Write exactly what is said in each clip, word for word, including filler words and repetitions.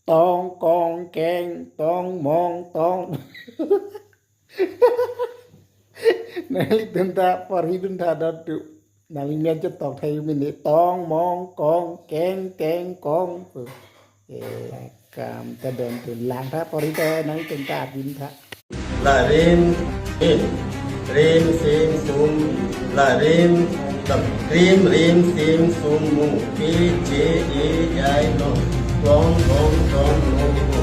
Tong, kong, keng, tong, mong, tong. Nanglitum ta porhidun tha dot tu. Nangli mian chetok thai mini. Tong, mong, kong, keng, teng, kong. Eh, kam ta don tu lang tha porhi ta nangtum ta apin tha. La rim, rim, rim sim sum, la rim, tam, rim, rim sim sum mu, pi, che, e, ai, no, long, long, long, long, go,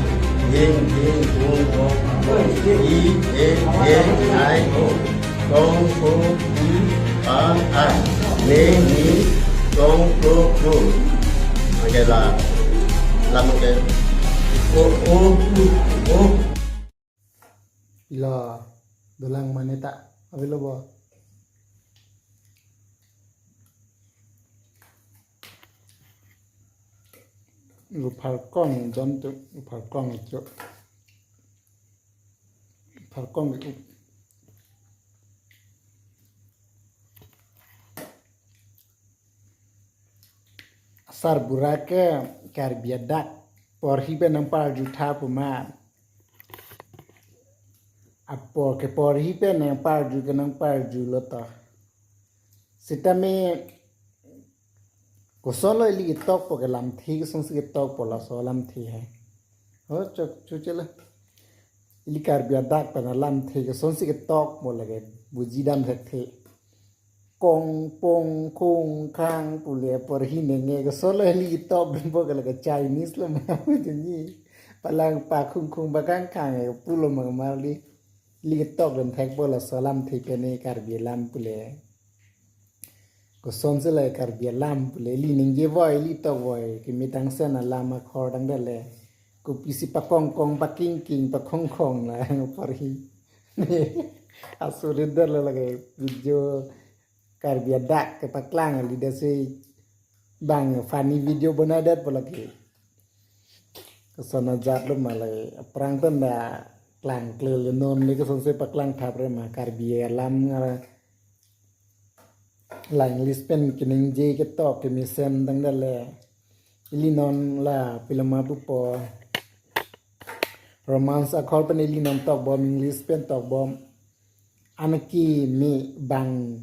dim, dim, dum, dong, dong, i, e, e, ai, o, long, ko, i, a, a, ne, ni, long, klo, klo. Okay, la, la, okay. O, o, o, o. Ila dolang mane ta avelo bo. Lo pharkong don tu, lo pharkong tu. Pharkong tu. Sarbura ke Karbi adak porhi pen nangparju tha pu ma. Apor ke porhi pen nangparju ke nangparjulo to. Sitame kosonlo ili ketokpo ke lamthe, kosonsi ketokpo laso lamthe he. Ho chok chuchela. Ili Karbi adak pen alamthe kosonsi ketokpo lake buji dam thekthe. Kong, pong, kung, kang pule porhi nenge kosonlo ili ketokdunpo ke lake Chinese lo ma jeni. Palang pa khung khung ba kang kang e pulo ma marli. Ili ketokdun thekpo laso lamthe pen e Karbi alam pule. Kosonsi la Karbi alam pule ili ningje voi, ili tok voi, kemetang sen alam akhor dangdale. Kopisi pakong kong, paking king, pakhong khong la porhi. Asurit dolo lake video Karbi adak kepaklang ali dasi bang funny video bonai detpo lake. Koson ajatlo ma lake aphrang pen ta klangklelo, non le kosonsi paklang thapre ma Karbi alam ngara la English pen keningje ketok kemesen dangdale. Ili non la pilo ma pupo. Romance akhor pen ili non tokbom, English pen tokbom. Anke me bang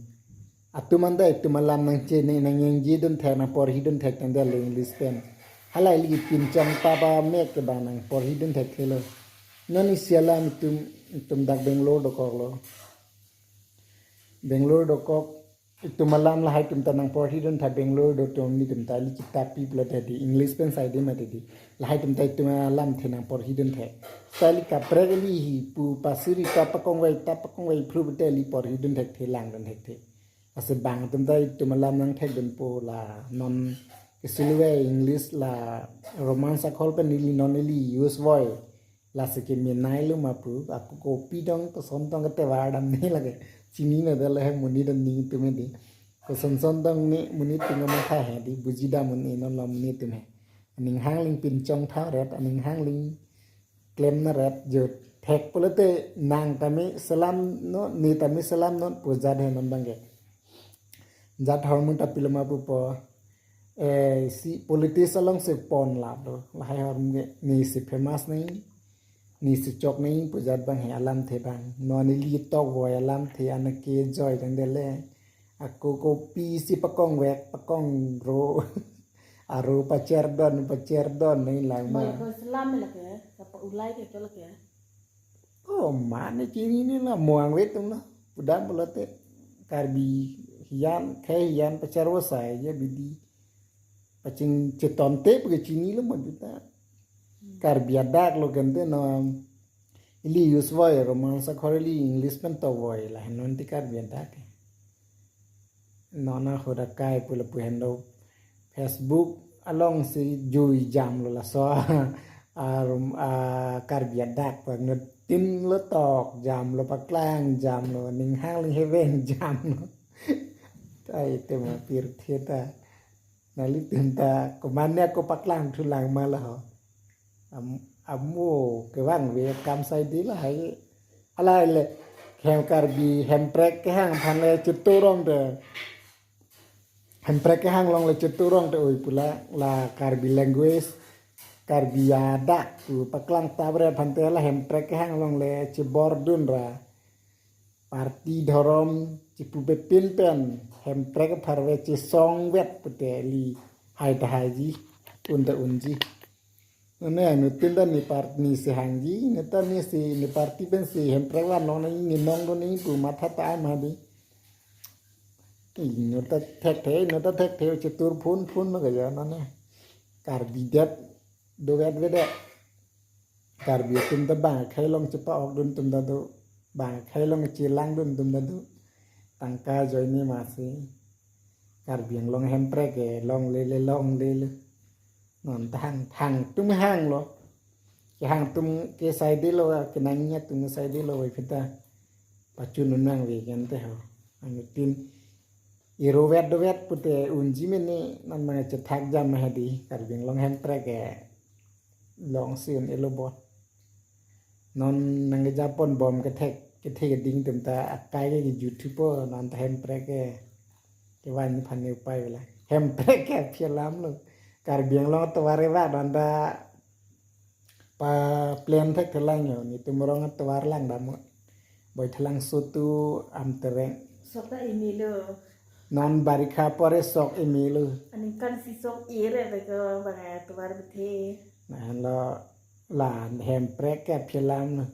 atum anta itum alam nangchene nangningjedun thek nangporhidun thek dangdale English pen. Hala ili pinchong papa mek ke bang nangporhidun thekthelo. Non isi alam itum, itum dak Bangalore dokoklo. Bangalore dokok itum alam lahai atum ta nangporhidun tha Bangalore do atum, netum ta ili kitap pi pulote di English pen sai di mati di. Lahai atum ta itum alamthe nangporhidun thek. Sai ili kaprek ili hi pu pasuri ta pakong vai ta pakong vai phru pute ili porhidun thekthe langdun thekthe. Ase bang atum ta itum alam nangthekdunpo la non isi le English la Romance akhor pen ili non ili use voi. Lasi kemenailo ma pu, ako kopi dong, koson dong kete vardam ne lake. Chinine dolo he monit aning atum he di. Koson son dong ne monit atum amatha he di, buji dam un-e non lo monit atum he. Aning hangling pinchong tharet, aning hangling klem naret jo. Thek pulote nang tame selam non, ne tame selam non pu ajat he non bangke. Jat ahormu ta pilo ma pupo. Eh, si politics alongsi pon la do. Lahai ahormu ke nisi famous nang, nisi chok nang pu ajat bang he alamthe bang. Non ili tok voi alamthe anke joi dangdale. Ako kopisi pakong vek, pakong ro. Aro pacherdon, pacherdon nanglang ma. Mai ko selam lake, kapa ulai ke lake. Oh, mane chinine la mo angve atum la. Pudam pulote Karbi hijan, khei hijan pacharvo sai ya bidi. Paching chetonte pu ke chinilo ma juta. Karbi adak lo kente non. Ili use voi Romance akhor ili English pen tok voi la non ti Karbi adak. Non ahut akai pu lapu henlo Facebook alongsi jui jamlo laso. Arum a Karbi adak pangnutin lo tok jamlo paklang jamlo ning hangling heveng jamlo. Tai tema pirthe ta. Nanglitum ta komatne ako paklang thulang ma la ho. Am-, amo kevang ve kam sai di lahai. Alai le hem Karbi hemprek kehang aphan le chetu rong te. Hemprek kehang along le chetu rong te oi pu la, la Karbi language Karbi adak pu paklang tabre phante la hemprek kehang longle chibor dun ra. Party dhorom chipu bepin pen hemprek pharve chisong vet pute li hai ta haiji, un ta unji. Nane anuttin ta ne party ne si hangji, ne ta ne si ne party pen si hemprek van long ne ne nong do ne pu matha ta ma di. Ino ta thekthe, ino ta thekthe chitur phun phun ma kaya nane. Karbi det do vet vet det. Karbi atum ta bang akhei along chepa-ok dun atum ta do. Bang akhei along chelang dun atum ta do. Tangka ajoine masi. Karbi Anglong hemprek ke longle le longle le. Non ta hang, hang atum hanglo. Kehang atum ke saidelo, kenangji atum saidelo vai phita. Pachun un nangve kente ho. Anuttin iro vet do vet pute unji mene non mangchethak jam hedi Karbi Anglong hemprek ke long si un-elo bo. Non nangkejapon bom kethek, kethek keding atum ta akai ke juthupo non ta hemprek ke kevan phan ne upai vela. Hemprek ke aphi alam lo. Karbi Anglong atovar eva non ta pa plan thekthelang yo, netum arong atovar lang dam. Boithelang sotu Amtereng. Sok ta emelo. Non barikha pore sok emelo. Aningkan si sok ere beko bang atovar bethe. Nahlo la hemprek ke aphi alam lo.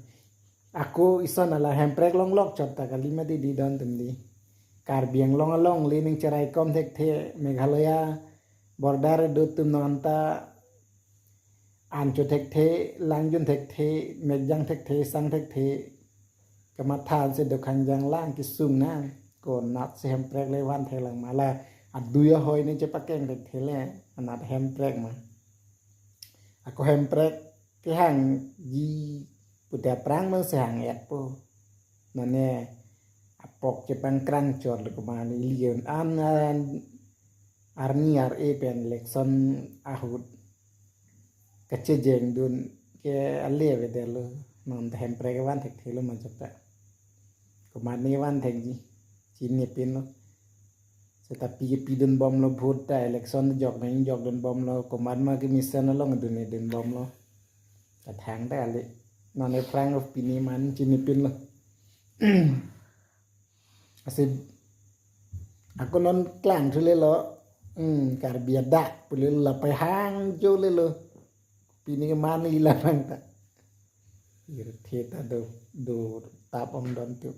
Ako ison ala hemprek longlok chot ta kali ma di di don atum di. Karbi Anglong alongle ning cheraikom thekthe, Meghalaya border do atum non ta an cho thekthe, lang jun thekthe, mek jang thekthe, sang thekthe. Kamatha si dokhang jang lang kesung nang. Konat si hemprek le van theklang ma la. Adui ahoi ne chepakeng thekthe le. Anat hemprek ma. Ako hemprek kehangji pute aphrang ma si hang-etpo. Nane apok chepangkrang chot le komat ili an an arni ar-e pen election ahut kachejeng dun ke ale avedetlo. Non ta hemprek van thekthelo ma chot ta. Komat ne van thekji. Chinine pinlo. Seta pi ke pidun bomlo vote ta election jok nang jokdun bomlo. Komat ma kemesen along dun ne dun bomlo. Kathang ta ale. Non aphrang of pini man chinine pinlo. Asi ako non klang thulelo. Hmm, Karbi adak pulelo lapai hang jolelo. Pini ke mani lamang ta. Irthe ta do, do tap ong don tu.